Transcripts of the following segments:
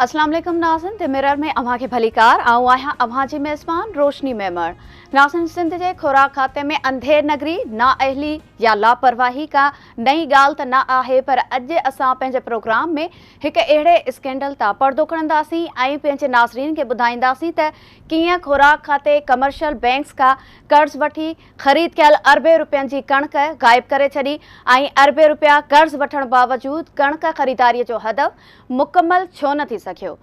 اسلام عليڪم ناظرين the mirror ۾ اوهان کي ڀليڪار. آئون آهيان اوهان جي ميزبان روشني ميمڻ. ناظرين سنڌ جي خوراڪ کاتي ۾ انڌير نگري، نااهلي يا لاپرواهي ڪا نئين ڳالهه ته نه آهي پر اڄ اسان پنهنجي پروگرام ۾ هڪ اهڙي اسڪينڊل تان پردو کڻنداسين ۽ پنهنجي ناظرين کي ٻڌائينداسين ته ڪيئن خوراڪ کاتي ڪمرشل بئنڪس کان قرض وٺي خريد ڪيل اربين روپين جي ڪڻڪ غائب ڪري ڇڏي ۽ اربين روپيا قرض وٺڻ باوجود ڪڻڪ خريداري جو هدف مڪمل ڇو نه ٿي سگهيو.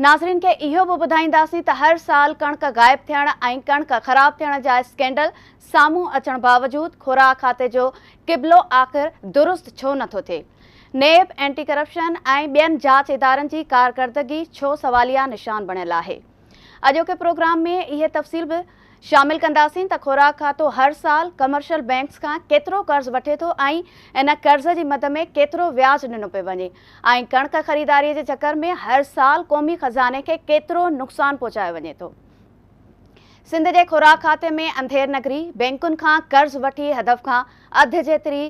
ناظرين کي اهو به ٻڌائينداسين ته هر سال ڪڻڪ غائب ٿيڻ ۽ ڪڻڪ خراب ٿيڻ جا اسڪينڊل سامهون اچڻ باوجود خوراڪ کاتي جو قبلو آخر درست ڇو نه ٿو ٿئي. نيب، اينٽي ڪرپشن ۽ ٻين جاچ ادارن جي ڪارڪردگي ڇو سواليا نشان بڻيل آهي. اڄوڪي پروگرام ۾ اهي تفصيل به شامل ڪنداسين ته خوراڪ کاتو هر سال ڪمرشل بئنڪس کان ڪيترو قرض وٺي ٿو ۽ ان قرض جي مد ۾ ڪيترو وياج ڏنو پيو وڃي ۽ ڪڻڪ خريداري جي چڪر ۾ هر سال قومي خزاني کي ڪيترو نقصان پهچايو وڃي ٿو. سنڌ جي خوراڪ کاتي ۾ انڌير نگري بئنڪن کان قرض وٺي هدف کان اڌ جيتري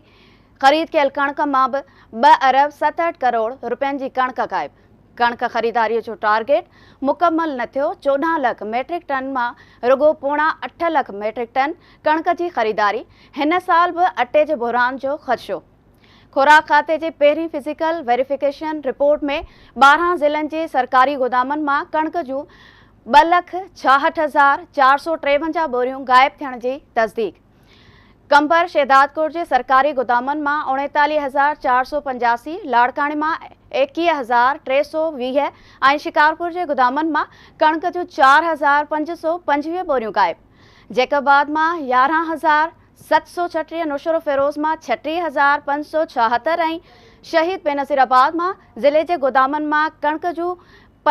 خريد ڪيل ڪڻڪ مان به ٻه ارب 67 ڪروڙ روپين جي ڪڻڪ غائب. ڪڻڪ خريداري جو ٽارگيٽ مڪمل نه ٿيو، 14 لک ميٽرڪ ٽن مان رڳو پوڻا اٺ لک ميٽرڪ ٽن ڪڻڪ جي خريداري، هن سال به اٽي جي بحران جو خدشو. خوراڪ کاتي جي پهرين فزيڪل ويريفڪيشن رپورٽ ۾ 12 ضلعن جي سرڪاري گودامن مان ڪڻڪ جون 2,66,453 ٻوريون غائب ٿيڻ جي تصديق. قمبر شهدادڪوٽ جي سرڪاري گودامن مان 39,485، لاڙڪاڻي مان 21,320 ۽ شڪارپور جي گودامن مان ڪڻڪ جون 4525 ٻوريون غائب، جيڪب آباد مان 11,736، نوشهروفيروز مان 36,576 ۽ شهيد بينظير آباد مان ضلعي جي گودامن مان ڪڻڪ جون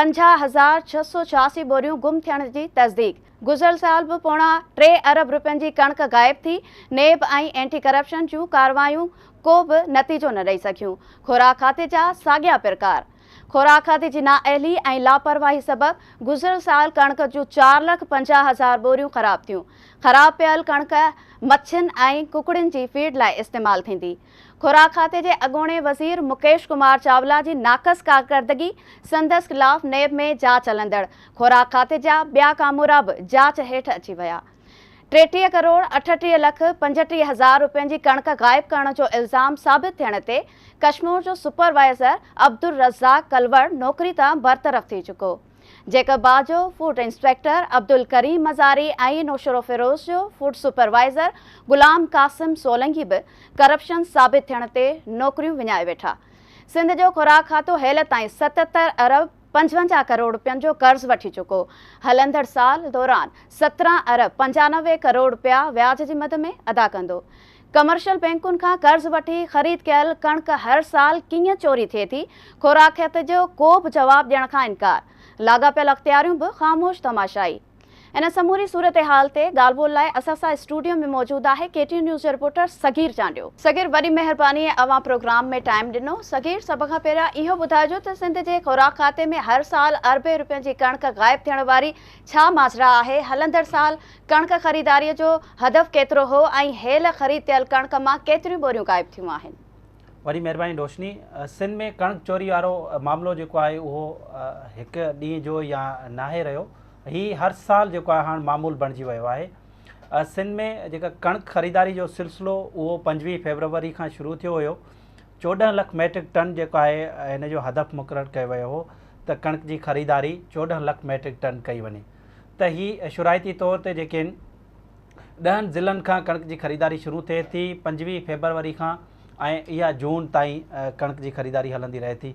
50,686 ٻوريون گم ٿيڻ جي تصديق، گذريل سال به پوڻا ٽي ارب روپين جي ڪڻڪ غائب ٿي، نيب ۽ اينٽي ڪرپشن جون ڪارروايون ڪو به نتيجو نه ڏئي سگهيون، خوراڪ کاتي جا ساڳيا پرڪار. خوراڪ کاتي جي نااهلي ۽ لاپرواهي سبب گذريل سال ڪڻڪ جون 4,50,000 ٻوريون خراب ٿيون، خراب پيل ڪڻڪ مڇين ۽ ڪڪڙين جي فيڊ لاء استعمال ٿيندي. خوراڪ کاتي جي اڳوڻي وزير مڪيش ڪمار چاولا جي ناقص ڪارڪردگي، سندس خلاف نيب ۾ جاچ هلندڙ، خوراڪ کاتي جا ٻيا ڪامورا به جاچ هيٺ اچي ويا. 33 ڪروڙ 38 لک 35 هزار روپين جي ڪڻڪ غائب ڪرڻ جو الزام ثابت ٿيڻ تي ڪشمور جو سپروائيزر عبدالرزاق ڪلوڙ نوڪري تان برطرف ٿي چڪو. جيڪب آباد جو فوڊ انسپيڪٽر عبدالڪريم مزاري ۽ نوشهروفيروز جو فوڊ سپروائيزر غلام قاسم سولنگي به ڪرپشن ثابت ٿيڻ تي نوڪريون وڃائي ويٺا. سنڌ جو خوراڪ کاتو هيل تائين 77 ارب 55 ڪروڙ روپين جو قرض وٺي چڪو، هلندڙ سال دوران 17 ارب 95 ڪروڙ روپيا وياج جي مد ۾ ادا ڪندو. ڪمرشل بئنڪن کان قرض وٺي خريد ڪيل ڪڻڪ هر سال ڪيئن چوري ٿئي ٿي، خوراڪ کاتي جو ڪو به جواب ڏيڻ کان انڪار، لاڳاپيل اختياريون به خاموش تماشائي. ان سموري صورتحال تي ڳالهه ٻولهه لاء اسان سان اسٽوڊيو ۾ موجود آهي ڪي ٽي نيوز جو رپورٽر صغير چانڊيو. صغير وڏي مهرباني اوهان پروگرام ۾ ٽائيم ڏنو. صغير سڀ کان پهريان اهو ٻڌائجو ته سنڌ جي خوراڪ کاتي ۾ هر سال اربين روپين جي ڪڻڪ غائب ٿيڻ واري ڇا ماجرا آهي، هلندڙ سال ڪڻڪ خريداري جو هدف ڪيترو هو ۽ هيل خريد ٿيل ڪڻڪ مان ڪيتريون ٻوريون غائب ٿيون آهن؟ وڏي مهرباني روشني. سنڌ ۾ ڪڻڪ چوري وارو معاملو جيڪو آهي اهو هڪ ڏينهن جو يا ناهي رهيو، هي هر سال جيڪو آهي هاڻ معمول بڻجي ويو آهي. سنڌ ۾ جيڪا ڪڻڪ خريداري جو سلسلو اهو 25 فيبروري کان شروع ٿيو هيو، 14 لک ميٽرڪ ٽن جيڪو آهي هن جو هدف مقرر ڪيو ويو هو ته ڪڻڪ جي خريداري 14 لک ميٽرڪ ٽن ڪئي وڃي. ته هي شرائطي طور تي جيڪي آهن 10 ضلعن کان ڪڻڪ جي خريداري شروع ٿئي ٿي 25 فيبروري کان ۽ اها جون تائين ڪڻڪ جي خريداري هلندي رهي ٿي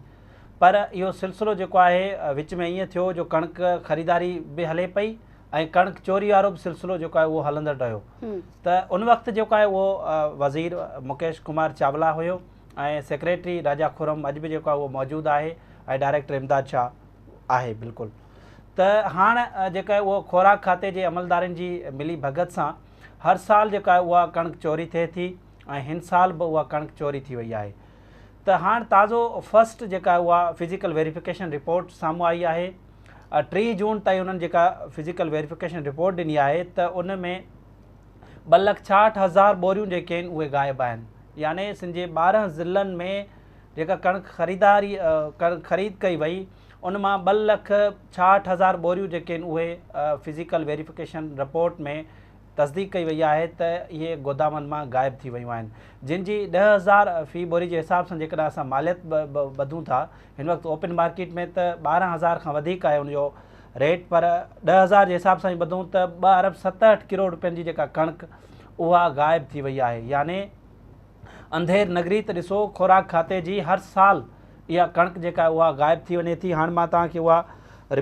پر اهو سلسلو جيڪو آهي وچ ۾ ائين ٿيو جو ڪڻڪ خريداري به هلي پئي ۽ ڪڻڪ چوري وارو به سلسلو جيڪو آهي اهو هلندڙ رهيو ته ان وقت جيڪو آهي اهو وزير مڪيش ڪمار چاولا هيو ۽ سيڪريٽري راجا خرم اڄ به جيڪو آهي اهو موجود آهي ۽ ڊائريڪٽر امداد شاهه آهي بلڪل ته هاڻ جيڪا اهو خوراڪ کاتي جي عملدارن جي ملي ڀڳت سان هر سال جيڪا اها ڪڻڪ چوري ٿئي ٿي ۽ هن سال به اها ڪڻڪ چوري ٿي وئي آهي ته هاڻ تازو فرسٽ جيڪا اها فزيڪل ويريفڪيشن رپورٽ سامهون آئي آهي 30 جون تائين انهن جيڪا فزيڪل ويريفڪيشن رپورٽ ڏني آهي ته ان ۾ 2,66,000 ٻوريون جيڪي آهن اهي غائب آهن يعني سنڌ جي 12 ضلعن ۾ جيڪا ڪڻڪ خريداري ڪڻڪ خريد ڪئي وئي ان مان 2,66,000 ٻوريون جيڪي آهن اهي فزيڪل ويريفڪيشن رپورٽ ۾ تصديق ڪئي وئي آهي ته اهي گودامن مان غائب ٿي ويون آهن، جن جي 10,000 في ٻوري جي حساب سان جيڪڏهن اسان ماليت ٻڌون ٿا هن وقت اوپن مارڪيٽ ۾ ته 12,000 کان وڌيڪ آهي ان جو ريٽ، پر 10,000 جي حساب سان ئي ٻڌون ته 2 ارب 67 ڪروڙ روپين جي جيڪا ڪڻڪ اها غائب ٿي وئي آهي. يعني انڌير نگري ته ڏسو خوراڪ کاتي جي هر سال اها ڪڻڪ جيڪا آهي اها غائب ٿي وڃي ٿي. هاڻ مان توهان کي اها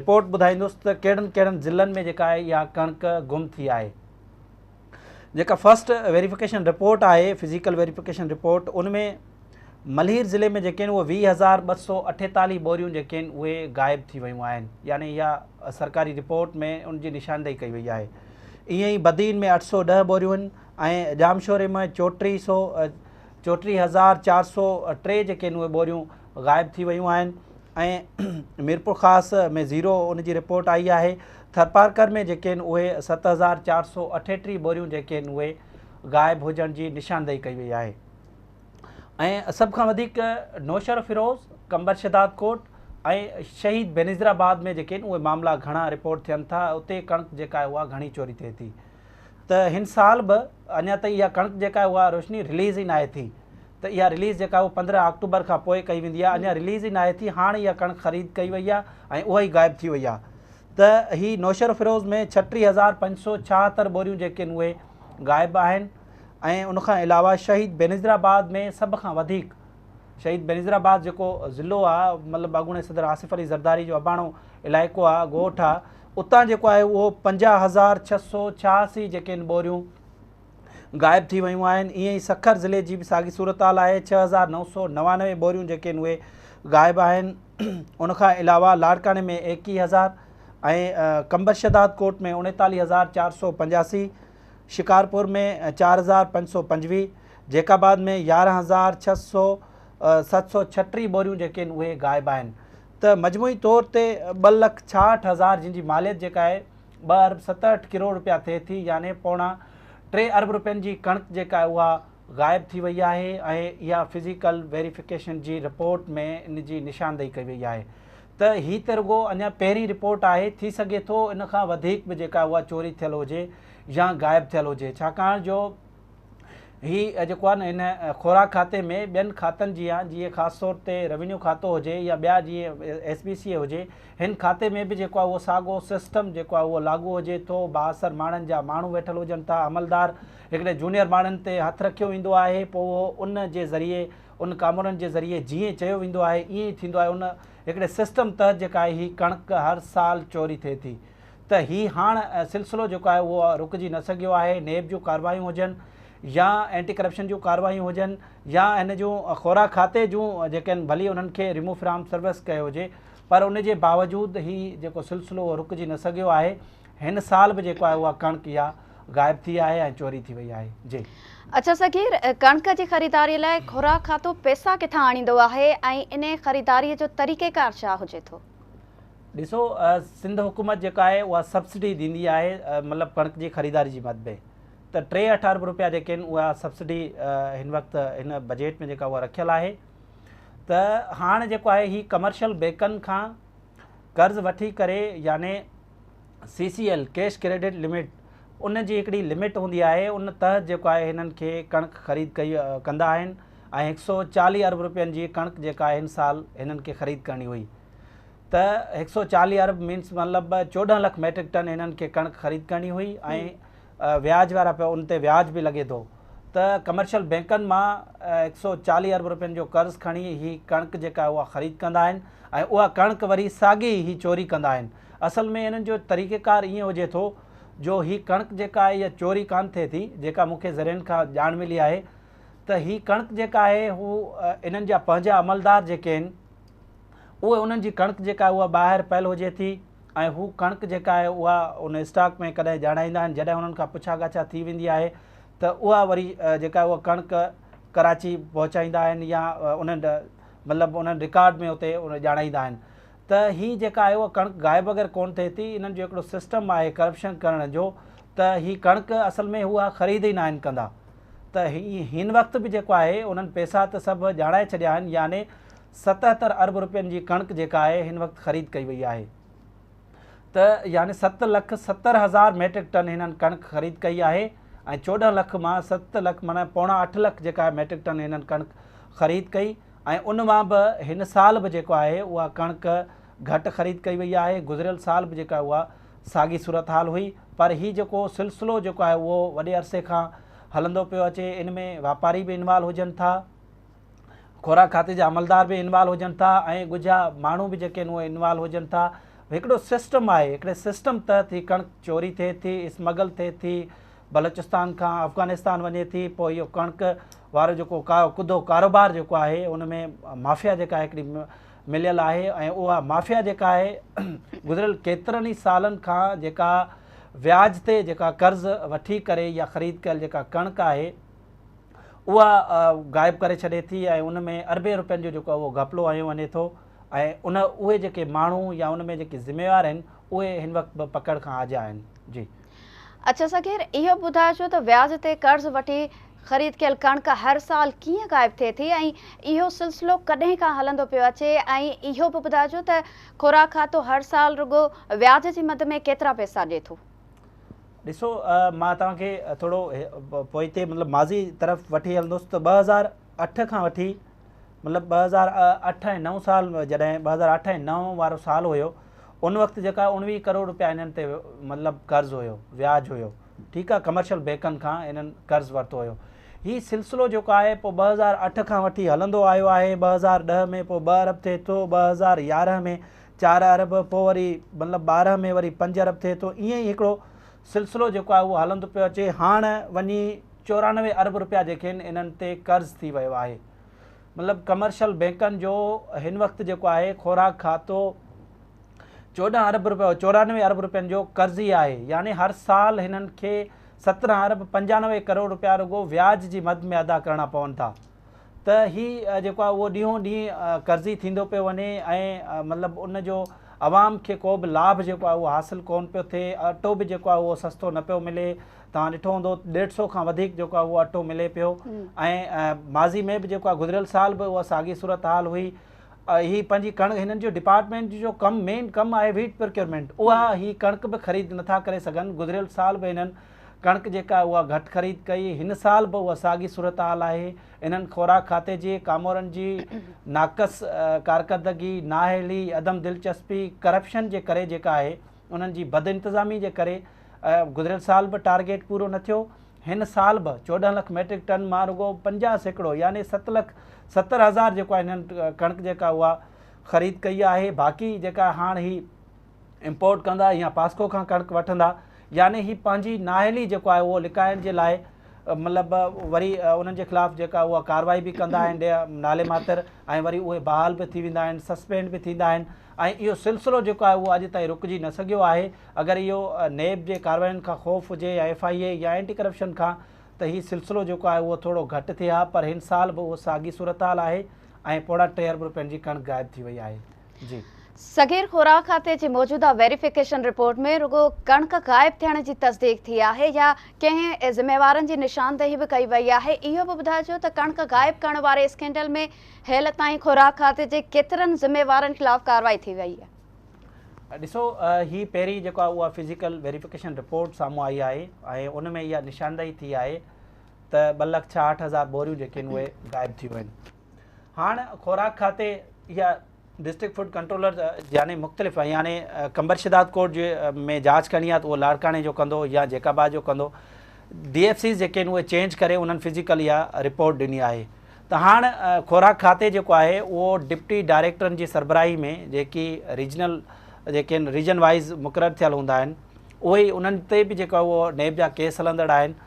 رپورٽ ٻڌائيندس ته ڪهڙن ڪهڙن ضلعن ۾ جيڪا آهي اها ڪڻڪ گم ٿي آهي. جيڪا فرسٽ ويريفڪيشن رپورٽ آهي فزيڪل ويريفڪيشن رپورٽ ان ۾ ملير ضلعي ۾ جيڪي آهن اهي 20,248 ٻوريون جيڪي آهن اهي غائب ٿي ويون آهن، يعني اها سرڪاري رپورٽ ۾ ان جي نشاندهي ڪئي وئي آهي. ائين ئي بدين ۾ 810 ٻوريون آهن ۽ ڄامشوري ۾ 34,403 جيڪي آهن اهي ٻوريون غائب ٿي ويون آهن ۽ ميرپورخاص ۾ زيرو ان جي رپورٽ آئي آهي. ٿرپارڪر ۾ جيڪي آهن اهي 7438 ٻوريون جيڪي آهن اهي غائب هجڻ جي نشاندهي ڪئي وئي آهي ۽ سڀ کان وڌيڪ نوشهروفيروز، قمبر شهدادڪوٽ ۽ شهيد بينظير آباد ۾ جيڪي آهن اهي معاملا گهڻا رپورٽ ٿين ٿا، اتي ڪڻڪ جيڪا آهي اها گهڻي چوري ٿئي ٿي. ته هن سال به اڃا تائين اها ڪڻڪ جيڪا آهي اها روشني رليز ئي ناهي ٿي ته اها رليز جيڪا آهي اها 15 آڪٽوبر کان پوء ڪئي ويندي آهي اڃا رليز ئي ناهي ٿي، هاڻ اها ڪڻڪ خريد ڪئي وئي آهي ۽ اها ئي غائب ٿي وئي آهي ته هي نوشهروفيروز ۾ 36,576 ٻوريون جيڪي آهن اهي غائب آهن ۽ ان کان علاوه شهيد بينظير آباد ۾ سڀ کان وڌيڪ شهيد بينظير آباد جيڪو ضلعو آ مطلب اڳوڻي صدر آصف علي زرداري جو اباڻو علائقو آ ڳوٺ آ اتان جيڪو آهي اهو 50,686 جيڪي آهن ٻوريون غائب ٿي ويون آهن. ائين ئي سکر ضلعي جي به ساڳي صورتحال آهي 6999 ٻوريون جيڪي آهن اهي غائب آهن. ان کان علاوه لاڙڪاڻي ۾ 21,000 ۽ قمبر شهداد ڪوٽ ۾ 39,485، شڪارپور ۾ 4,525، جيڪب آباد ۾ 11,600 736 ٻوريون جيڪي آهن اهي غائب آهن. ته مجموعي طور تي 2,66,000 جن جي ماليت جيڪا آهي 2 ارب 67 ڪروڙ رپيا ٿئي ٿي يعني پوڻا 3 ارب رپين جي ڪڻڪ جيڪا آهي اها غائب ٿي وئي آهي ۽ اها فزيڪل ويريفڪيشن جي رپورٽ ۾ ان جي نشاندهي ڪئي وئي آهي ته هي ته رڳو اڃا پهرين رپورٽ آهي ٿي سگهي ٿو ان کان وڌيڪ به جيڪا اها چوري ٿيل هجي يا غائب ٿيل هجي ڇاڪاڻ جو هي جيڪو آهي نه هن خوراڪ کاتي ۾ ٻين کاتن جيان جيئن خاص طور تي روينيو کاتو هجي يا ٻيا جيئن ايس بي سي اي هجي هن کاتي ۾ به جيڪو آهي اهو ساڳو سسٽم جيڪو آهي اهو لاڳو هجي ٿو بااثر ماڻهن جا ماڻهو ويٺل هجن ٿا عملدار هڪڙي جونيئر ماڻهن تي هٿ رکيو ويندو آهي پوء اهو ان جي ذريعي ان ڪامورن جي ذريعي جيئن چيو ويندو آهي ائين ئي ٿيندو آهي ان هڪڙي سسٽم تحت جيڪا آهي هي ڪڻڪ هر سال چوري ٿئي ٿي ته هي هاڻ سلسلو جيڪو آهي اهو رڪجي نه سگهيو آهي، نيب جون ڪارروايون هجن يا اينٽي ڪرپشن جون ڪارروايون هجن يا هن جون خوراڪ کاتي جون جيڪي آهن ڀلي انهن کي ريموو فرام سروس ڪيو هجي پر ان جي باوجود هي جيڪو سلسلو اهو رڪجي نه سگهيو آهي، هن سال به جيڪو آهي اها ڪڻڪ اها غائب ٿي آهي ۽ چوري ٿي وئي آهي. جي. اڇا صغير، ڪڻڪ جي خريداري لاء خوراڪ کاتو پئسا ڪٿان آڻيندو آهي ۽ انهي خريداري جو طريقيڪار ڇا هجي ٿو؟ ڏسو سنڌ حڪومت جيڪا آهي اها سبسڊي ڏيندي آهي مطلب ڪڻڪ جي خريداري جي مد ۾ ته 3 8 ارب روپيا جيڪي آهن اها سبسڊي هن وقت هن بجيٽ ۾ جيڪا اها رکيل آهي ته هاڻ جيڪو آهي هي ڪمرشل بينڪن کان قرض وٺي ڪري يعني C C L cash credit limit ان جي هڪڙي لمٽ هوندي آهي ان تحت جيڪو آهي هنن کي ڪڻڪ خريد ڪئي ڪندا آهن ۽ 140 ارب روپين جي ڪڻڪ جيڪا آهي هن سال هنن کي خريد ڪرڻي هئي ته 140 ارب مينس مطلب 14 لک ميٽرڪ ٽن هنن کي ڪڻڪ خريد ڪرڻي هئي ۽ وياج وارا پيا ان تي وياج به لڳي ٿو ته ڪمرشل بينڪن مان 140 ارب روپين جو قرض کڻي هي ڪڻڪ جيڪا اها خريد ڪندا آهن ۽ اها ڪڻڪ وري ساڳي هي چوري ڪندا آهن اصل ۾ هنن جو طريقيڪار ائين هجي ٿو جو هي ڪڻڪ جيڪا آهي اها چوري ڪانه ٿئي ٿي جيڪا مون کي ذريعن کان ڄاڻ ملي آهي ته هي ڪڻڪ جيڪا آهي هو انهن جا پنهنجا عملدار جيڪي آهن اهي انهن جي ڪڻڪ جيڪا آهي اها ٻاهر پيل هجي ٿي ۽ هو ڪڻڪ جيڪا آهي اها ان اسٽاڪ ۾ ڪڏهن ڄاڻائيندا آهن جڏهن انهن کان پڇا ڳاڇا ٿي ويندي آهي ته اها وري جيڪا اها ڪڻڪ ڪراچي پهچائيندا آهن يا انهن مطلب انهن رڪارڊ ۾ اتي ڄاڻائيندا آهن ته هي جيڪا آهي اها ڪڻڪ غائب وغيره ڪونه ٿئي ٿي انهن جو هڪڙو سسٽم آهي ڪرپشن ڪرڻ جو ته هي ڪڻڪ اصل ۾ هو خريد ئي ناهن ڪندا ته هي هن وقت به جيڪو آهي انهن پئسا ته سڀ ڄاڻائي ڇڏيا آهن يعني 77 ارب روپين جي ڪڻڪ جيڪا آهي هن وقت خريد ڪئي وئي آهي ته يعني 7 لک 70 هزار ميٽرڪ ٽن هنن ڪڻڪ خريد ڪئي آهي ۽ 14 لک مان 7 لک معنيٰ پوڻا 8 لک جيڪا آهي ميٽرڪ ٽن هنن ڪڻڪ خريد ڪئي ۽ ان مان به هن سال به جيڪو آهي اها ڪڻڪ گهٽ خريد ڪئي وئي آهي. گذريل سال به جيڪا اها ساڳي صورتحال هئي پر هي جيڪو سلسلو جيڪو آهي اهو وڏي عرصي کان هلندو پيو اچي. ان ۾ واپاري به انوالو هجن ٿا، خوراڪ کاتي جا عملدار به انوالو هجن ٿا ۽ ڳجها ماڻهو به جيڪي آهن اهي انوالو هجن ٿا. هڪڙو سسٽم آهي، هڪڙي سسٽم تحت هي ڪڻڪ چوري ٿئي ٿي، اسمگل ٿئي ٿي، بلوچستان کان افغانستان وڃي ٿي، پوء اهو ڪڻڪ وارو جيڪو ڪڌو ڪاروبار جيڪو آهي ان ۾ مافيا جيڪا هڪڙي مليل آهي ۽ اها مافيا جيڪا آهي گذريل ڪيترن ئي سالن کان جيڪا وياج تي جيڪا قرض وٺي ڪري يا خريد ڪيل جيڪا ڪڻڪ آهي اها غائب ڪري ڇڏي ٿي ۽ ان ۾ اربين روپين جو جيڪو اهو گهپلو هنيو وڃي ٿو ۽ ان اهي جيڪي ماڻهو يا ان ۾ جيڪي ذميوار آهن اهي هن وقت به پڪڙ کان آجا آهن. جي. اڇا صغير اهو ٻڌائجو ته وياج تي قرض وٺي خريد ڪيل ڪڻڪ هر سال ڪيئن غائب ٿئي ٿي ۽ اهو سلسلو ڪڏهن کان هلندو پيو اچي ۽ اهو به ٻڌائجو ته خوراڪ کاتو هر سال رڳو وياج جي مد ۾ ڪيترا پئسا ڏئي ٿو؟ ڏسو مان توهان کي ٿورو پوئتي مطلب ماضي طرف وٺي هلندس ته 2008 کان وٺي مطلب 2008 ۽ 9 سال جڏهن 2008 ۽ 9 وارو سال هيو ان وقت جيڪا 19 ڪروڙ روپيا انهن تي مطلب قرض هيو وياج هيو ٺيڪ آ ڪمرشل بينڪن کان انهن قرض ورتو هيو هي سلسلو جيڪو آهي پوء 2008 کان وٺي هلندو آيو آهي 2010 ۾ پوء 2 ارب ٿئي ٿو 2011 ۾ 4 ارب پوء وري مطلب 12 ۾ وري 5 ارب ٿئي ٿو ائين ئي هڪڙو سلسلو جيڪو آهي اهو هلندو پيو اچي هاڻ وڃي 94 ارب روپيا جيڪي آهن انهن تي قرض ٿي ويو آهي مطلب ڪمرشل بينڪن جو هن وقت جيڪو آهي خوراڪ کاتو 14 ارب روپيا 94 ارب روپين جو قرضي آهي يعني هر سال هنن کي 17 ارب 95 ڪروڙ روپيا رڳو وياج جي مد ۾ ادا ڪرڻا پون ٿا ته هي جيڪو آهي اهو ڏينهون ڏينهن قرضي ٿيندو پيو وڃي ۽ مطلب ان جو عوام کي ڪو به لاڀ جيڪو آهي اهو حاصل ڪون پيو ٿئي اٽو به جيڪو آهي اهو سستو نه پيو ملي توهان ڏٺو هوندو ڏيڍ سو کان وڌيڪ جيڪو آهي اهو اٽو ملي پيو ۽ ماضي ۾ به جيڪو آهي گذريل سال به اها ساڳي صورت حال هئي هي پنهنجي ڪڻڪ هنن جو ڊپارٽمينٽ جو ڪم مين ڪم آهي ويٽ پروڪيورمينٽ اها هي ڪڻڪ به خريد نٿا ڪري سگهن گذريل سال به هنن ڪڻڪ جيڪا اها گهٽ خريد ڪئي هن سال به اها ساڳي صورت حال آهي انهن خوراڪ کاتي جي ڪامورن جي ناقص ڪارڪردگي نااهلي عدم دلچسپي ڪرپشن جي ڪري جيڪا آهي انهن جي بدانتظامي جي ڪري گذريل سال به ٽارگيٽ پورو نه ٿيو، هن سال به 14 لک ميٽرڪ ٽن مان رڳو 50% يعني 7 لک 70 هزار جيڪو آهي هنن ڪڻڪ جيڪا اها خريد ڪئي آهي، باقي جيڪا هاڻ هي امپورٽ ڪندا يا پاسڪو کان ڪڻڪ وٺندا يعني هي پنهنجي نااهلي جيڪو آهي اهو لڪائڻ جي لاء مطلب وري انهن جي خلاف جيڪا اها ڪارروائي به ڪندا آهن نالي ماتر ۽ وري اهي بحال به ٿي ويندا آهن سسپينڊ به ٿيندا آهن ۽ اهو سلسلو جيڪو آهي اهو اڄ تائين رڪجي نه سگهيو آهي اگر اهو نيب جي ڪاررواين کان خوف هجي يا ايف I اي يا اينٽي ڪرپشن کان ته هي سلسلو جيڪو آهي اهو ٿورو گهٽ ٿئي ها پر هن سال به اهو ساڳي صورتحال آهي ۽ پوڻا ٽي ارب روپين جي ڪڻڪ غائب ٿي وئي آهي جي. صغير خوراڪ کاتي جي موجوده ويريفڪيشن رپورٽ ۾ رڳو ڪڻڪ غائب ٿيڻ جي تصديق ٿي آهي يا ڪنهن ذميوارن جي نشاندهي به ڪئي وئي آهي اهو به ٻڌائجو ته ڪڻڪ غائب ڪرڻ واري اسڪينڊل ۾ هيل تائين خوراڪ کاتي جي ڪيترن ذميوارن خلاف ڪارروائي ٿي وئي آهي. ڏسو هي پهرين جيڪو آهي اها فزيڪل ويريفڪيشن رپورٽ سامهون آئي آهي ۽ ان ۾ اها نشاندهي ٿي آهي ته 2,66,000 ٻوريون جيڪي آهن اهي غائب ٿيون آهن هاڻ خوراڪ کاتي يا ڊسٽرڪٽ فوڊ ڪنٽرولر يعني مختلف يعني قمبر شهداد ڪوٽ جي ۾ جاچ ڪرڻي آهي ته اهو لاڙڪاڻي جو ڪندو يا جيڪب آباد جو ڪندو ڊي ايف سيز جيڪي آهن اهي چينج ڪري انهن فزيڪل اها رپورٽ ڏني آهي ته هاڻ خوراڪ کاتي جيڪو آهي اهو ڊپٽي ڊائريڪٽرن جي سربراهي ۾ جيڪي ريجنل جيڪي آهن ريجن وائيز مقرر ٿيل هوندا آهن اهي انهن تي به جيڪو آهي اهو نيب جا ڪيس هلندڙ آهن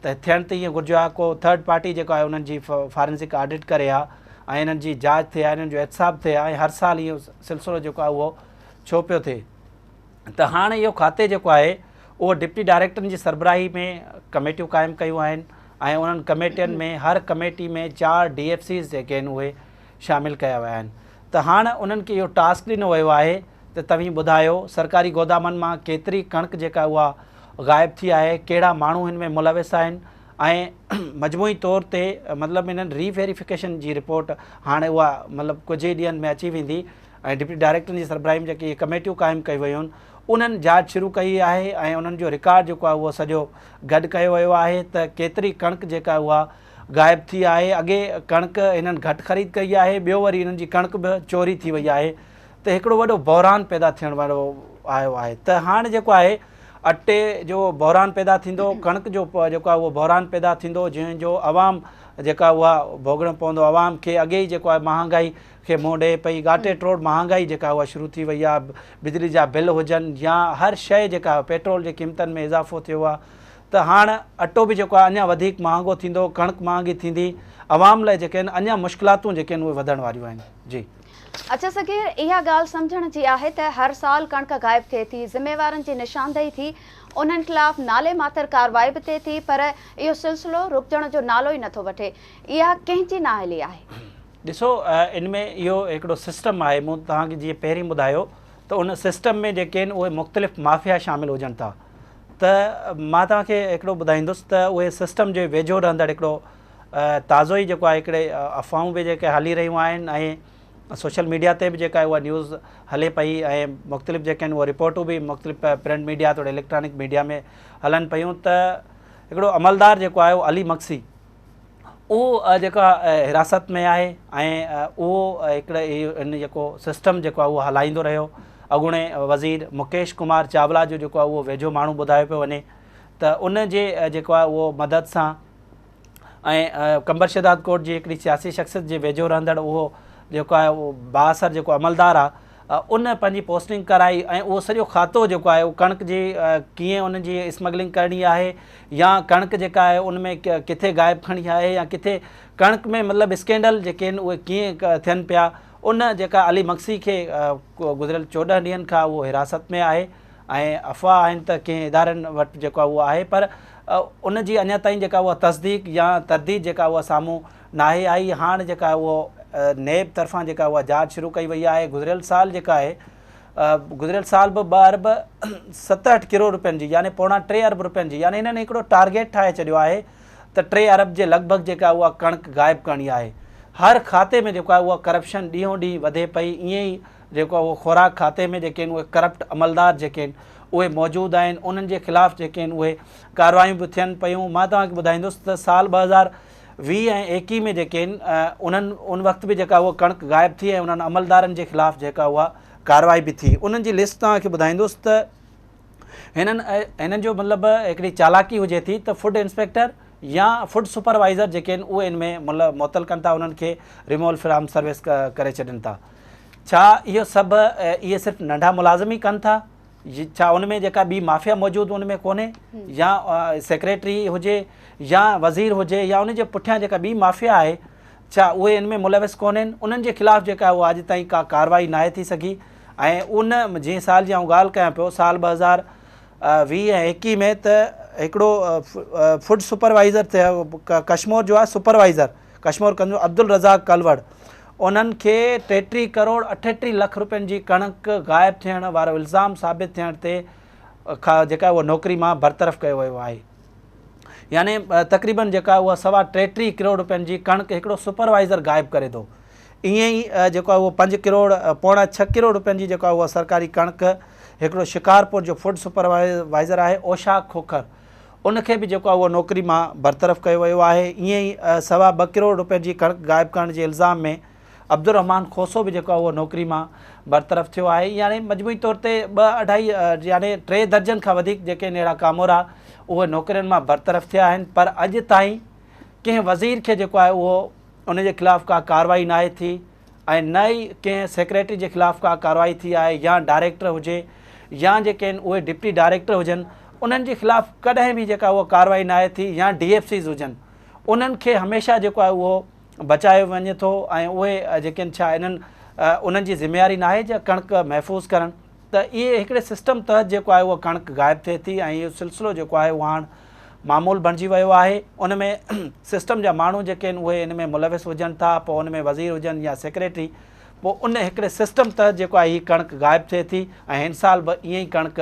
ته ٿيڻ ته ائين گهرجي ها ڪو ٿرڊ پارٽي جيڪو آهي انهن جي فارنزڪ آڊٽ ڪري ها ۽ انهن جي جاچ ٿئي ها انهن جو احتساب ٿئي ها ۽ هر سال اهو سلسلو جيڪو آهي اهو ڇو پيو ٿئي ته هاڻ اهو کاتي جيڪو آهي اهو ڊپٽي ڊائريڪٽرن جي سربراهي ۾ ڪميٽيون قائم ڪيون آهن ۽ انهن ڪميٽين ۾ هر ڪميٽي ۾ 4 ڊي ايف سيز جيڪي آهن اهي شامل ڪيا ويا آهن ته هاڻ انهن کي اهو ٽاسڪ ڏنو ويو آهي ته توهين ٻڌايو سرڪاري گودامن مان ڪيتري ڪڻڪ جيڪا اها غائب ٿي آهي، ڪهڙا ماڻهو هن ۾ ملوث آهن ۽ مجموعي طور تي مطلب انهن ري ويريفڪيشن جي رپورٽ هاڻي اها مطلب ڪجهه ئي ڏينهن ۾ اچي ويندي ۽ ڊپٽي ڊائريڪٽرن جي سربراهي ۾ جيڪي ڪميٽيون قائم ڪيون ويون آهن انهن جاچ شروع ڪئي آهي ۽ انهن جو رڪارڊ جيڪو آهي اهو سڄو گڏ ڪيو ويو آهي ته ڪيتري ڪڻڪ جيڪا اها غائب ٿي آهي اڳي ڪڻڪ هنن گهٽ خريد ڪئي آهي ٻيو وري هنن جي ڪڻڪ به چوري ٿي وئي آهي ته هڪڙو وڏو بحران پيدا ٿيڻ وارو آيو آهي ته هاڻ جيڪو آهي اٽي جو بحران پيدا ٿيندو ڪڻڪ جو جيڪو آهي اهو بحران پيدا ٿيندو جنهن جو عوام جيڪا اها ڀوڳڻو پوندو عوام کي اڳي ئي جيڪو آهي مهانگائي کي منهن ڏئي پئي ڳاٽي ٽوڙ مهانگائي جيڪا اها شروع ٿي وئي آهي بجلي جا بل هجن يا هر شيء جيڪا پيٽرول جي قيمتن ۾ اضافو ٿيو آهي ته هاڻ اٽو به جيڪو آهي اڃا وڌيڪ مهانگو ٿيندو ڪڻڪ مهانگي ٿيندي عوام لاء جيڪي آهن اڃا مشڪلاتون جيڪي آهن اهي وڌڻ واريون آهن جي. اڇا صغير اها ڳالهه سمجهڻ جي آهي ته هر سال ڪڻڪ غائب ٿئي ٿي، ذميوارن جي نشاندهي ٿي، انهن خلاف نالي ماتر ڪارروائي به ٿئي ٿي پر اهو سلسلو رڪجڻ جو نالو ئي نٿو وٺي، اها ڪنهن جي نااهلي آهي؟ ڏسو ان ۾ اهو هڪڙو سسٽم آهي مون توهان کي جيئن پهرين ٻڌايو ته ان سسٽم ۾ جيڪي آهن اهي مختلف مافيا شامل هجن ٿا ته مان توهان کي هڪڙو ٻڌائيندس ته اهي سسٽم جي ويجهو رهندڙ هڪڙو تازو ئي جيڪو آهي هڪڙي افواهون به جيڪي هلي رهيون آهن ۽ سوشل ميڊيا تي به جيڪا اها نيوز هلي پئي ۽ مختلف جيڪي آهن اهي رپورٽون به مختلف پرنٽ ميڊيا توڙي اليڪٽرانڪ ميڊيا ۾ هلن پيون ته هڪڙو عملدار جيڪو آهي اهو علي مگسي اهو جيڪو حراست ۾ آهي ۽ اهو هڪڙي ان جيڪو سسٽم جيڪو آهي اهو هلائيندو رهيو اڳوڻي وزير مڪيش ڪمار چاولا جو جيڪو آهي اهو ويجهو ماڻهو ٻڌايو پيو وڃي ته ان جي جيڪو آهي اهو مدد سان ۽ قمبر شهداد ڪوٽ جي هڪڙي سياسي شخصيت جي ويجهو رهندڙ اهو جيڪو آهي اهو بااثر جيڪو عملدار آهي ان پنهنجي پوسٽنگ ڪرائي ۽ اهو سڄو کاتو جيڪو آهي اهو ڪڻڪ جي ڪيئن ان جي اسمگلنگ ڪرڻي آهي يا ڪڻڪ جيڪا آهي ان ۾ ڪٿي غائب کڻي آهي يا ڪٿي ڪڻڪ ۾ مطلب اسڪينڊل جيڪي آهن اهي ڪيئن ٿين پيا ان جيڪا علي مگسي کي گذريل 14 ڏينهن کان اهو حراست ۾ آهي ۽ افواهه آهن ته ڪنهن ادارن وٽ جيڪو آهي اهو آهي پر ان جي اڃا تائين جيڪا اها تصديق يا ترديد جيڪا اها سامهون ناهي آئي هاڻ جيڪا اهو نيب طرفان جيڪا اها جاچ شروع ڪئي وئي آهي گذريل سال جيڪا آهي گذريل سال به 2 ارب 67 ڪروڙ روپين جي يعني پوڻا 3 ارب روپين جي يعني هنن هڪڙو ٽارگيٽ ٺاهي ڇڏيو آهي ته 3 ارب جي لڳ ڀڳ جيڪا اها ڪڻڪ غائب ڪرڻي آهي هر کاتي ۾ جيڪو آهي اها ڪرپشن ڏينهون ڏينهن وڌي پئي ائين ئي جيڪو اهو خوراڪ کاتي ۾ جيڪي آهن اهي ڪرپٽ عملدار جيڪي آهن اهي موجود آهن انهن جي خلاف جيڪي آهن اهي ڪارروايون به ٿين پيون مان توهان کي ٻڌائيندس ته سال 2020 ۽ 21 ۾ جيڪي آهن انهن ان وقت به جيڪا اها ڪڻڪ غائب ٿي ۽ انهن عملدارن جي خلاف جيڪا اها ڪارروائي به ٿي انهن جي لسٽ توهان کي ٻڌائيندس ته هنن هنن جو مطلب هڪڙي چالاڪي هجي ٿي ته فوڊ انسپيڪٽر يا فوڊ سپروائزر جيڪي آهن اهي ان ۾ مطلب معطل ڪن ٿا انهن کي ريموول فرام سروس ڪري ڇڏين ٿا ڇا اهو سڀ اهي صرف ننڍا ملازم ئي ڪن ٿا ڇا ان ۾ جيڪا ٻي مافيا موجود ان ۾ ڪونهي يا سيڪريٽري هجي يا وزير هجي يا ان جي پٺيان جيڪا ٻي مافيا آهي ڇا اهي ان ۾ ملوث ڪونهن انهن جي خلاف جيڪا اها اڄ تائين ڪا ڪارروائي ناهي ٿي سگهي ۽ ان جنهن سال جي آئون ڳالهه ڪيان پيو سال 2020 ۽ 21 ۾ ته هڪڙو فوڊ سپروائزر ڪشمور جو آهي سپروائزر ڪشمور ڪنجو عبدالرزاق ڪلوڙ انهن کي 33 ڪروڙ 38 لک روپين جي ڪڻڪ غائب ٿيڻ وارو الزام ثابت ٿيڻ تي جيڪا اها نوڪري مان برطرف ڪيو ويو آهي يعني تقريبن جيڪا اها سوا 33 ڪروڙ روپين جي ڪڻڪ هڪڙو سپروائزر غائب ڪري ٿو ائين ئي جيڪو اهو 5 ڪروڙ پوڻا 6 ڪروڙ روپين جي جيڪا اها سرڪاري ڪڻڪ هڪڙو شڪارپور جو فوڊ سپروائزر آهي اوشاق کوکر ان کي به جيڪو آهي اهو نوڪري مان برطرف ڪيو ويو آهي ائين ئي سوا ٻه ڪروڙ روپين جي ڪڻڪ غائب ڪرڻ جي الزام ۾ عبدالرحمان کوسو به جيڪو آهي اهو نوڪري مان برطرف ٿيو آهي يعني مجموعي طور تي ٻه اڍائي يعني ٽي درجن کان وڌيڪ جيڪي آهن اهڙا ڪامورا اهي نوڪرين مان برطرف ٿيا آهن پر اڄ تائين ڪنهن وزير کي جيڪو آهي اهو ان جي خلاف ڪا ڪارروائي ناهي ٿي ۽ نه ئي ڪنهن سيڪريٽري جي خلاف ڪا ڪارروائي ٿي آهي يا ڊائريڪٽر هجي يا جيڪي آهن اهي ڊپٽي ڊائريڪٽر هجن انهن جي خلاف ڪڏهن به جيڪا اها ڪارروائي ناهي ٿي يا ڊي ايف سيز هجن انهن کي هميشه جيڪو آهي اهو بچايو وڃي ٿو ۽ اهي جيڪي آهن ڇا انهن انهن جي ذميواري ناهي جا ڪڻڪ محفوظ ڪرڻ ته اهي هڪڙي سسٽم تحت جيڪو آهي اهو ڪڻڪ غائب ٿئي ٿي ۽ اهو سلسلو جيڪو آهي اهو هاڻ معمول بڻجي ويو آهي ان ۾ سسٽم جا ماڻهو جيڪي آهن اهي ان ۾ ملوث هجن ٿا پوء ان ۾ وزير هجن يا سيڪريٽري پوء ان هڪڙي سسٽم تحت جيڪو آهي هي ڪڻڪ غائب ٿئي ٿي ۽ هن سال به ائين ئي ڪڻڪ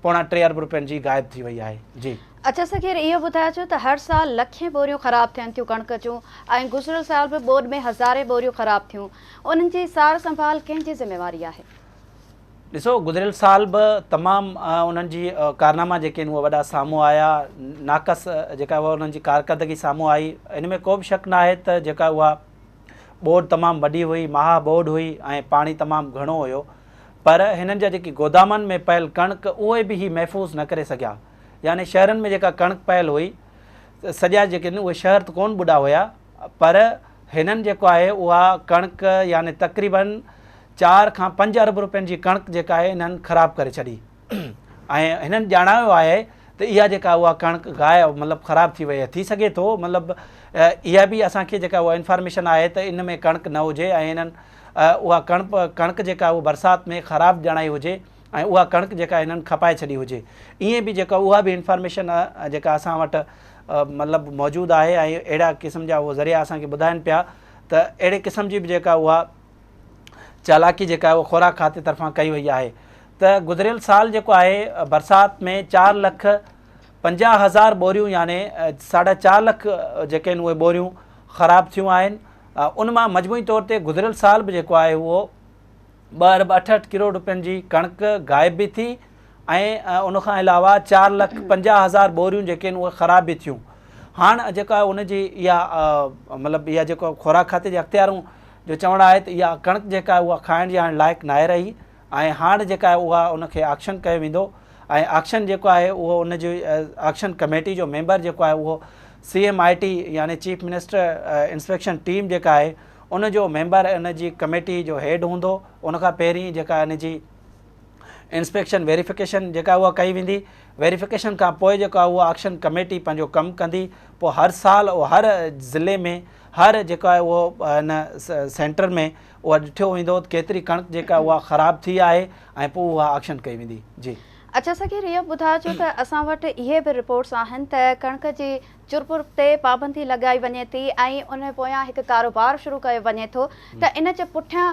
پوڻا 3 ارب روپين جي غائب ٿي وئي آهي جي. اچا صغير اهو ٻڌائجو ته هر سال لکين ٻوريون خراب ٿين ٿيون ڪڻڪ جون ۽ گذريل سال به ٻوڏ ۾ هزارين ٻوريون خراب ٿيون انهن جي سار سنڀال ڪنهن جي ذميواري آهي؟ ڏسو گذريل سال به تمام انهن جي ڪارناما جيڪي آهن اهي وڏا سامهون آيا، ناقص جيڪا اها انهن جي ڪارڪردگي سامهون آئي، ان ۾ ڪو به شڪ ناهي ته جيڪا اها ٻوڏ تمام وڏي هئي، مها ٻوڏ هئي ۽ پاڻي تمام گهڻو هيو پر هنن جا جيڪي گودامن ۾ پيل ڪڻڪ اهي به هي محفوظ نه ڪري سگهيا. يعني شهرن ۾ جيڪا ڪڻڪ پيل هئي سڄا جيڪي آهن اهي شهر ته ڪونه ٻڏا هيا پر هنن جيڪو آهي اها ڪڻڪ يعني تقريبن 4 کان 5 ارب روپين جي ڪڻڪ جيڪا آهي انهن خراب ڪري ڇڏي ۽ هنن ڄاڻايو آهي ته اها جيڪا اها ڪڻڪ غائب مطلب خراب ٿي وئي آهي ٿي سگهي ٿو مطلب اها به اسان کي جيڪا اها انفارميشن آهي ته ان ۾ ڪڻڪ نه هجي ۽ هنن اها ڪڻڪ ڪڻڪ جيڪا اها برسات ۾ خراب ڄاڻائي هجي ۽ اها ڪڻڪ جيڪا هنن کپائي ڇڏي هجي ائين به جيڪا اها به انفارميشن جيڪا اسان وٽ مطلب موجود آهي ۽ اهڙا قسم جا اهي ذريعا اسان کي ٻڌائن پيا ته اهڙي قسم جي به جيڪا اها چالاڪي جيڪا اها خوراڪ کاتي طرفان ڪئي وئي آهي ته گذريل سال جيڪو آهي برسات ۾ 4,50,000 ٻوريون يعني 4.5 لک جيڪي آهن اهي ٻوريون خراب ٿيون آهن ان مان مجموعي طور تي گذريل سال به جيڪو آهي اهو 2 ارب 68 ڪروڙ روپين جي ڪڻڪ غائب به ٿي ۽ ان کان علاوه 4,50,000 ٻوريون جيڪي آهن اهي خراب به ٿيون. هاڻ جيڪا ان جي اها مطلب اها جيڪو خوراڪ کاتي جي اختيارون جو چوڻ آهي ته اها ڪڻڪ جيڪا آهي اها کائڻ جي هاڻ لائق ناهي رهي ۽ هاڻ جيڪا آهي اها ان کي آڪشن ڪيو ويندو ۽ آڪشن جيڪو آهي اهو ان جي آڪشن ڪميٽي جو ميمبر جيڪو آهي اهو سي ايم I ٽي يعني چيف منسٽر انسپيڪشن ٽيم جيڪا آهي ان جو ميمبر ان جي ڪميٽي جو هيڊ هوندو ان کان پهرين جيڪا ان جي انسپيڪشن ويريفڪيشن جيڪا اها ڪئي ويندي ويريفڪيشن کان پوء جيڪا اها آڪشن ڪميٽي پنهنجو ڪم ڪندي پوء هر سال هر ضلعي ۾ هر جيڪا آهي اهو ان سينٽر ۾ اها ڏٺو ويندو ته ڪيتري ڪڻڪ جيڪا اها خراب ٿي آهي ۽ پوء اها آڪشن ڪئي ويندي جي. اڇا صغير اهو ٻڌاء جو ته اسان وٽ اهي به رپورٽس آهن ته ڪڻڪ جي چرپر تي پابندي لڳائي وڃي ٿي ۽ ان پويان هڪ ڪاروبار شروع ڪيو وڃي ٿو ته ان جي پٺيان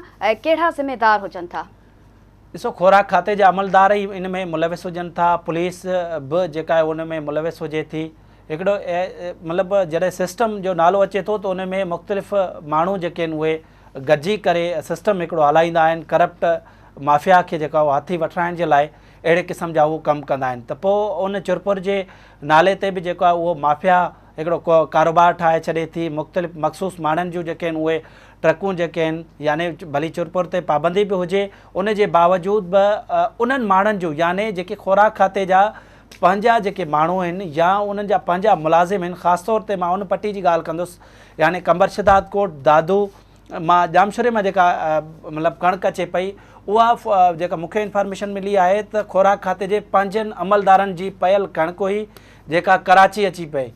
ڪهڙا ذميدار هجن ٿا؟ ڏسو خوراڪ کاتي جا عملدار ئي ان ۾ ملوث هجن ٿا، پوليس به جيڪا آهي ان ۾ ملوث هجي ٿي. هڪڙو مطلب جڏهن سسٽم جو نالو اچي ٿو ته ان ۾ مختلف ماڻهو جيڪي آهن اهي گڏجي ڪري سسٽم هڪڙو هلائيندا آهن، ڪرپٽ مافيا کي جيڪا اهو هٿي وٺرائڻ جي لاء اهڙي قسم جا هو ڪم ڪندا آهن ته پوء ان چرپر جي نالي تي به جيڪو آهي اهو مافيا هڪڙو ڪاروبار ٺاهي ڇڏي ٿي مختلف مخصوص ماڻهن جون جيڪي آهن اهي ٽرڪون جيڪي آهن يعني ڀلي چرپر تي پابندي به هجي ان جي باوجود به انهن ماڻهن جون يعني جيڪي خوراڪ کاتي جا پنهنجا جيڪي ماڻهو آهن يا انهن جا پنهنجا ملازم آهن خاص طور تي مان ان پٽي جي ڳالهه ڪندس يعني قمبر شهداد ڪوٽ دادو مان ڄامشوري مان جيڪا مطلب ڪڻڪ اچي پئي اها جيڪا مون کي انفارميشن ملي آهي ته خوراڪ کاتي جي پنهنجن عملدارن جي پيل ڪڻڪ هئي جيڪا ڪراچي اچي پئي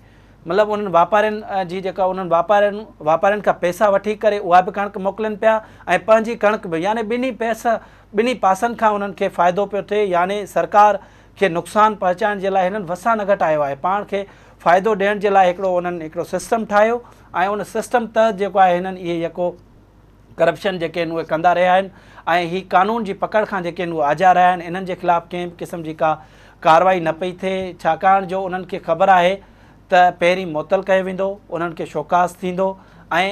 مطلب انهن واپارين جي جيڪا انهن واپارين واپارين کان پئسا وٺي ڪري اها به ڪڻڪ موڪلين پيا ۽ پنهنجي ڪڻڪ به يعني ٻنهي پئسا ٻنهي پاسن کان انهن کي فائدو پيو ٿئي يعني سرڪار کي نقصان پهچائڻ جي لاء هنن وسان نه گهٽايو آهي پاڻ کي فائدو ڏيڻ جي لاء هڪڙو انهن هڪڙو سسٽم ٺاهيو ۽ ان سسٽم تحت جيڪو آهي هنن اهي يڪو ڪرپشن جيڪي آهن اهي ڪندا رهيا آهن ۽ هي قانون جي پڪڙ کان جيڪي آهن اهي آجا رهيا آهن انهن جي خلاف ڪنهن به قسم جي ڪا ڪارروائي نه پئي ٿئي ڇاڪاڻ جو انهن کي خبر آهي ته پهرين معطل ڪيو ويندو انهن کي شوڪاز ٿيندو ۽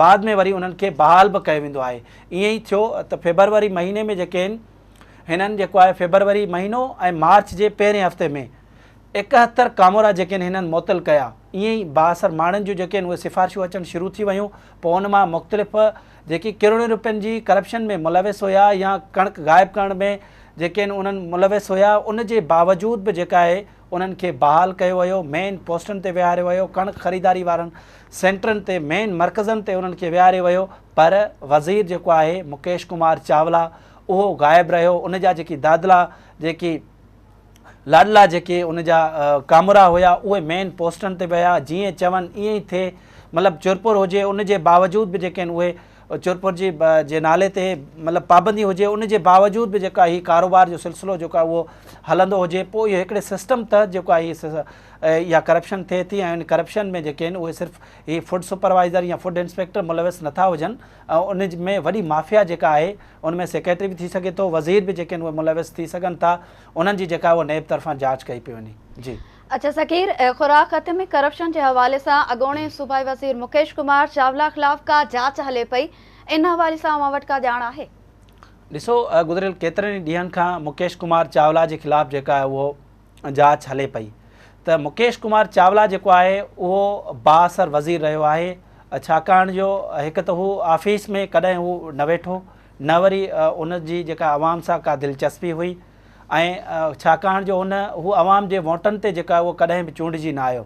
بعد ۾ وري انهن کي بحال به ڪيو ويندو آهي ائين ئي ٿيو ته فيبروري مهيني ۾ جيڪي آهن هنن جيڪو آهي فيبروري مهينو ۽ مارچ جي پهرين هفتي ۾ 71 ڪامورا جيڪي آهن هنن معطل ڪيا. ائين ئي بااثر ماڻهن جون جيڪي آهن اهي سفارشون اچڻ شروع ٿي ويون. پوء ان مان مختلف جيڪي ڪروڙين روپين جي ڪرپشن ۾ ملوث هيا يا ڪڻڪ غائب ڪرڻ ۾ جيڪي آهن انهن ملوث هيا ان جي باوجود به جيڪا آهي انهن کي بحال ڪيو ويو، مين پوسٽن تي ويهاريو ويو، ڪڻڪ خريداري وارن سينٽرن تي مين مرڪزن تي انهن کي ويهاريو ويو پر وزير جيڪو آهي مڪيش ڪمار چاولا اهو غائب رهيو ان جا جيڪي دادلا جيڪي لاڏلا جيڪي ان جا ڪامورا هيا اهي مين پوسٽن تي ويا جيئن چون ائين ئي ٿئي مطلب چرپر هجي ان جي باوجود به جيڪي آهن اهي چرپر جي جي نالي تي مطلب پابندي هجي ان جي باوجود به جيڪا هي ڪاروبار جو سلسلو جيڪو آهي اهو هلندو هجي پوء اهو هڪڙي سسٽم تحت جيڪو آهي هي اها ڪرپشن ٿئي ٿي ۽ ان ڪرپشن ۾ جيڪي آهن اهي صرف هي فوڊ سپروائزر يا فوڊ انسپيڪٽر ملوث نٿا هجن ان ۾ وڏي مافيا جيڪا آهي ان ۾ سيڪريٽري به ٿي سگهي ٿو، وزير به جيڪي آهن اهي ملوث ٿي سگهن ٿا، انهن جي جيڪا اها نيب طرفان جاچ ڪئي پئي وڃي. جي. اچا سکير، خوراڪ کاتي ۾ ڪرپشن جي حوالي سان اڳوڻي صوبائي وزير مڪيش ڪمار چاولا خلاف ڪا جاچ هلي پئي، ان حوالي سان اوهان وٽ ڪا ڄاڻ آهي؟ ڏسو، گذريل ڪيترن ئي ڏينهن کان مڪيش ڪمار چاولا جي خلاف جيڪا آهي اهو جاچ هلي پئي ته مڪيش ڪمار چاولا جيڪو آهي اهو بااثر وزير رهيو آهي، ڇاڪاڻ جو هڪ ته هو آفيس ۾ ڪڏهن هو نه ويٺو، نه وري ان جي جيڪا عوام سان ڪا دلچسپي هئي ۽ ڇاڪاڻ جو هن هو عوام جي ووٽن تي جيڪا اهو ڪڏهن به چونڊجي نه آيو.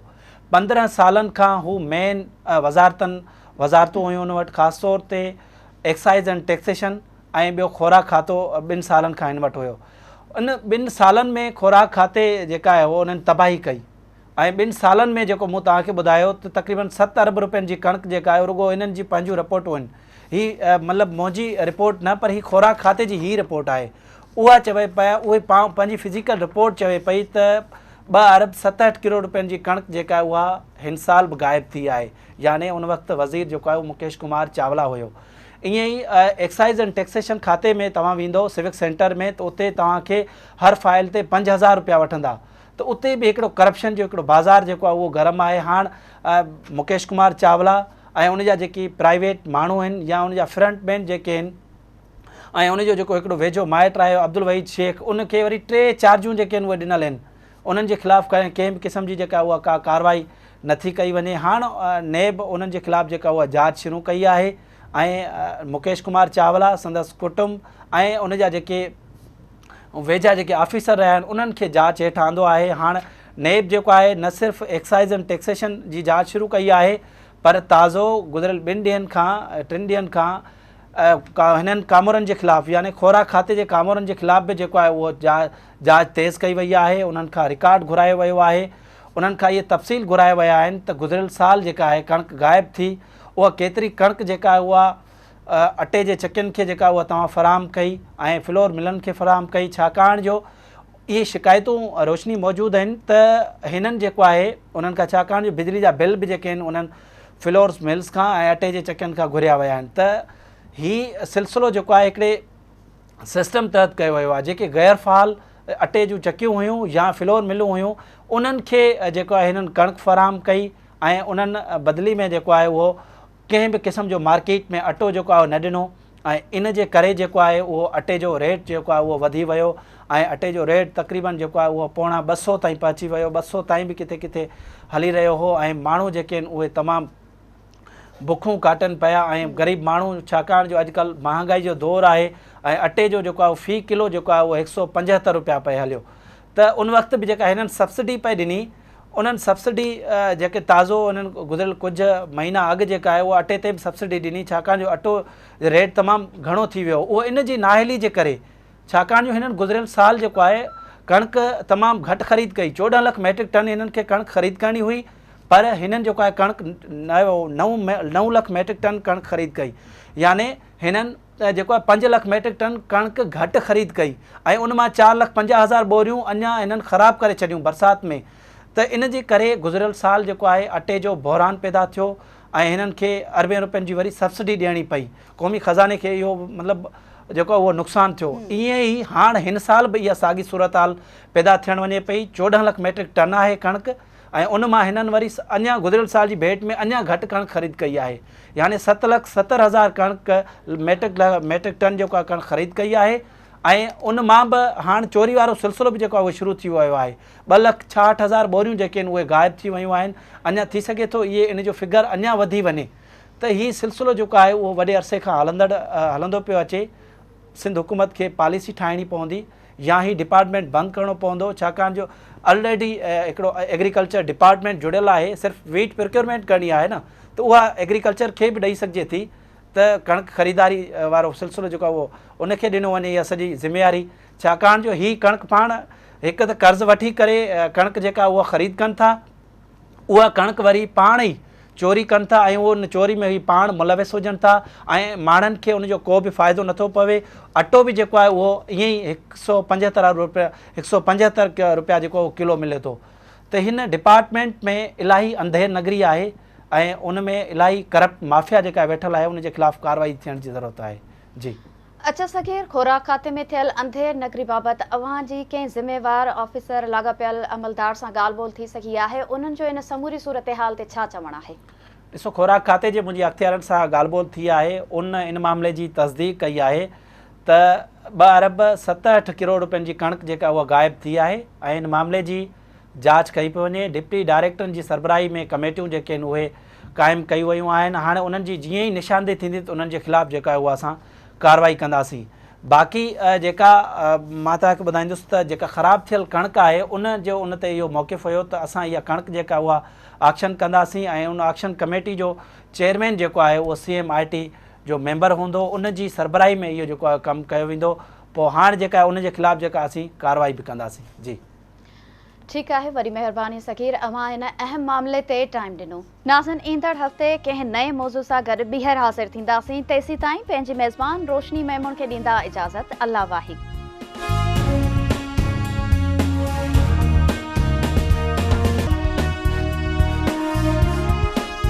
15 سالن کان هو مين وزارتن وزارتون هيون هن وٽ، خاص طور تي ايڪسائيز اينڊ ٽيڪسيشن ۽ ٻيو خوراڪ کاتو 2 سالن کان هن وٽ هيو. ان 2 سالن ۾ خوراڪ کاتي جيڪا آهي اهو انهن تباهي ڪئي ۽ 2 سالن ۾ جيڪو مون توهان کي ٻڌايو ته تقريبن 7 ارب روپين جي ڪڻڪ جيڪا آهي رڳو انهن جي پنهنجون رپورٽون آهن. هي مطلب منهنجي رپورٽ نه پر هي خوراڪ کاتي جي هي رپورٽ آهي، اها چوي پيا اهي پنهنجي فزيڪل رپورٽ چوي پئي ته 2 ارب 67 ڪروڙ روپين جي ڪڻڪ جيڪا آهي اها هن سال به غائب ٿي آهي، يعني ان وقت وزير جيڪو آهي اهو مڪيش ڪمار چاولا هيو. ائين ئي ايڪسائيز اينڊ ٽيڪسيشن کاتي ۾ توهان ويندو سوڪ سينٽر ۾ ته اتي توهان کي هر فائل تي 5000 روپيا وٺندا ته اتي به هڪڙو ڪرپشن جو هڪڙو بازار جيڪو آهي اهو گرم آهي. هاڻ مڪيش ڪمار چاولا ۽ ان جا جيڪي پرائيويٽ ماڻهو آهن يا ان جا فرنٽ مين جيڪي آهن ۽ ان جو جيڪو هڪڙو ويجهو مائٽ آهي عبدالوحيد شيخ، ان کي وري 3 چارجون جيڪي آهن اهي ڏنل آهن، انهن جي خلاف ڪنهن به قسم جي جيڪا اها ڪا ڪارروائي نٿي ڪئي وڃي. هاڻ نيب انهن جي خلاف جيڪا اها جاچ شروع ڪئي آهي ۽ مڪيش ڪمار چاولا، سندس ڪٽنب ۽ ان جا جيڪي ويجها جيڪي آفيسر رهيا آهن انهن کي جاچ هيٺ آندو آهي. هاڻ نيب جيڪو آهي نه صرف ايڪسائيز اينڊ ٽيڪسيشن جي جاچ شروع ڪئي آهي پر تازو گذريل 2 ڏينهن کان 3 ڏينهن کان هنن ڪامورن جي خلاف يعني خوراڪ کاتي جي ڪامورن جي خلاف به جيڪو آهي اهو جاچ تيز ڪئي وئي آهي. انهن کان رڪارڊ گهرايو ويو آهي، انهن کان اهي تفصيل گهرايا ويا آهن ته گذريل سال جيڪا آهي ڪڻڪ غائب ٿي، اها ڪيتري ڪڻڪ جيڪا آهي اها اٽي جي چڪين کي جيڪا اها توهان فراهم ڪئي ۽ فلور ملن کي فراهم ڪئي، ڇاڪاڻ جو اهي شڪايتون روشني موجود آهن ته هنن جيڪو آهي انهن کان ڇاڪاڻ جو بجلي جا بل به جيڪي آهن انهن فلورز ملز کان ۽ اٽي جي چڪين کان گهريا ويا آهن ته هي سلسلو جيڪو آهي هڪڙي سسٽم تحت ڪيو ويو آهي. جيڪي غير فعال اٽي جون چڪيون هيون يا فلور ملون هيون انهن کي جيڪو آهي هنن ڪڻڪ فراهم ڪئي ۽ انهن بدلي ۾ جيڪو آهي اهو ڪنهن به قسم جو مارڪيٽ ۾ اٽو جيڪو آهي نه ڏنو ۽ ان جي ڪري جيڪو آهي اهو اٽي جو ريٽ جيڪو آهي اهو وڌي ويو ۽ اٽي جو ريٽ تقريبن جيڪو آهي اهو 175 تائين پهچي ويو، 200 تائين به ڪٿي ڪٿي هلي رهيو هو ۽ ماڻهو جيڪي آهن اهي تمام بکون ڪاٽن پيا ۽ غريب ماڻهو ڇاڪاڻ جو اڄڪلهه مهانگائي جو دور آهي ۽ اٽي جو جيڪو آهي في ڪلو جيڪو آهي اهو 175 روپيا پئي هليو ته ان وقت به جيڪا هنن سبسڊي پئي ڏني انهن سبسڊي جيڪي تازو انهن گذريل ڪجهه مهينا اڳ جيڪا آهي اها اٽي تي به سبسڊي ڏني، ڇاڪاڻ جو اٽو ريٽ تمام گهڻو ٿي ويو اهو ان جي نااهلي جي ڪري، ڇاڪاڻ جو هنن گذريل سال جيڪو آهي ڪڻڪ تمام گهٽ خريد ڪئي، 14 لک ميٽرڪ ٽن هنن کي ڪڻڪ خريد ڪرڻي هئي پر هنن جيڪو آهي ڪڻڪ 9 لک ميٽرڪ ٽن ڪڻڪ خريد ڪئي، يعني هنن جيڪو آهي 5 لک ميٽرڪ ٽن ڪڻڪ گهٽ خريد ڪئي ۽ ان مان 4 لک 50 هزار ٻوريون اڃا هنن خراب ڪري ڇڏيون برسات ۾ ته ان جي ڪري گذريل سال جيڪو آهي اٽي جو بحران پيدا ٿيو ۽ هنن کي اربين روپين جي وري سبسڊي ڏيڻي پئي، قومي خزاني کي اهو مطلب جيڪو اهو نقصان ٿيو. ائين ئي هاڻ هن سال به اها ساڳي صورتحال پيدا ٿيڻ وڃي پئي، 14 لک ميٽرڪ ٽن آهي ڪڻڪ ۽ ان مان هنن وري اڃا گذريل سال جي ڀيٽ ۾ اڃا گهٽ ڪڻڪ خريد ڪئي آهي، يعني 7 لک 70 هزار ڪڻڪ ميٽرڪ ٽن جيڪو آهي ڪڻڪ خريد ڪئي آهي ۽ ان مان به هاڻ چوري وارو سلسلو به جيڪو آهي اهو شروع ٿي ويو آهي. 2 لک 66 هزار ٻوريون جيڪي آهن اهي غائب ٿي ويون آهن، اڃا ٿي سگهي ٿو اهي ان جو فگر اڃا وڌي وڃي ته هي سلسلو جيڪو آهي اهو وڏي عرصي کان هلندڙ هلندو پيو اچي. سنڌ حڪومت کي پاليسي ٺاهڻي پوندي يا هي ڊپارٽمينٽ بند ڪرڻو پوندو، ڇاڪاڻ جو الريڊي هڪڙو ايگريڪلچر ڊپارٽمينٽ جڙيل آهي، صرف ويٽ پروڪيورمينٽ ڪرڻي آهي نه ته اها ايگريڪلچر کي به ڏئي سگهجي ٿي ته ڪڻڪ خريداري وارو سلسلو جيڪو آهي اهو ان کي ڏنو وڃي اها سڄي ذميواري، ڇاڪاڻ جو هي ڪڻڪ پاڻ هڪ ته قرض وٺي ڪري ڪڻڪ جيڪا اها خريد ڪن ٿا، اها ڪڻڪ وري پاڻ ئي چوري ڪن ٿا ۽ ان چوري ۾ هي پاڻ ملوث هجن ٿا ۽ ماڻهن کي ان جو ڪو به فائدو نٿو پوي. اٽو به جيڪو آهي اهو ائين ئي 175 روپيا 175 روپيا جيڪو اهو ڪلو ملي ٿو ته هن ڊپارٽمينٽ ۾ الاهي انڌير نگري آهي ۽ ان ۾ الاهي ڪرپٽ مافيا جيڪا ويٺل آهي ان جي خلاف ڪارروائي ٿيڻ جي ضرورت آهي. جي. اچا صغير، خوراڪ کاتي ۾ ٿيل انڌير نگري بابت اوهان جي ڪنهن ذميوار آفيسر، لاڳاپيل عملدار سان ڳالهه ٻولهه ٿي سگهي آهي؟ انهن جو ان سموري صورتحال تي ڇا چوڻ آهي؟ ڏسو، خوراڪ کاتي جي منهنجي اختيارن سان ڳالهه ٻولهه ٿي آهي، ان ان معاملي جي تصديق ڪئي آهي ته 2 ارب 67 ڪروڙ روپين جي ڪڻڪ جيڪا اها غائب ٿي آهي ۽ ان معاملي جي جاچ ڪئي پئي وڃي، ڊپٽي ڊائريڪٽرن جي سربراهي ۾ ڪميٽيون جيڪي آهن اهي قائم ڪيون ويون آهن، هاڻي انهن جي جيئن ئي نشاندهي ٿيندي ته انهن جي خلاف جيڪا آهي اها اسان ڪارروائي ڪنداسين، باقي جيڪا مان توهان کي ٻڌائيندس ته جيڪا خراب ٿيل ڪڻڪ آهي ان جو ان تي اهو موقف هيو ته اسان اها ڪڻڪ جيڪا اها آڪشن ڪنداسين ۽ ان آڪشن ڪميٽي جو چيئرمين جيڪو آهي اهو سي ايم I ٽي جو ميمبر هوندو، ان جي سربراهي ۾ اهو جيڪو آهي ڪم ڪيو ويندو، پوء هاڻ جيڪا آهي ان جي خلاف جيڪا اسين ڪارروائي به ڪنداسين. جي. ٺيڪ آهي، وڏي مهرباني صغير، اوهان هن اهم معاملي تي ٽائيم ڏنو. ناظرين، ايندڙ هفتي ڪنهن نئين موضوع سان گڏ ٻيهر حاضر ٿينداسين، تيسيتائين پنهنجي ميزبان روشني ميمڻ کي ڏيندا اجازت. الله واهي.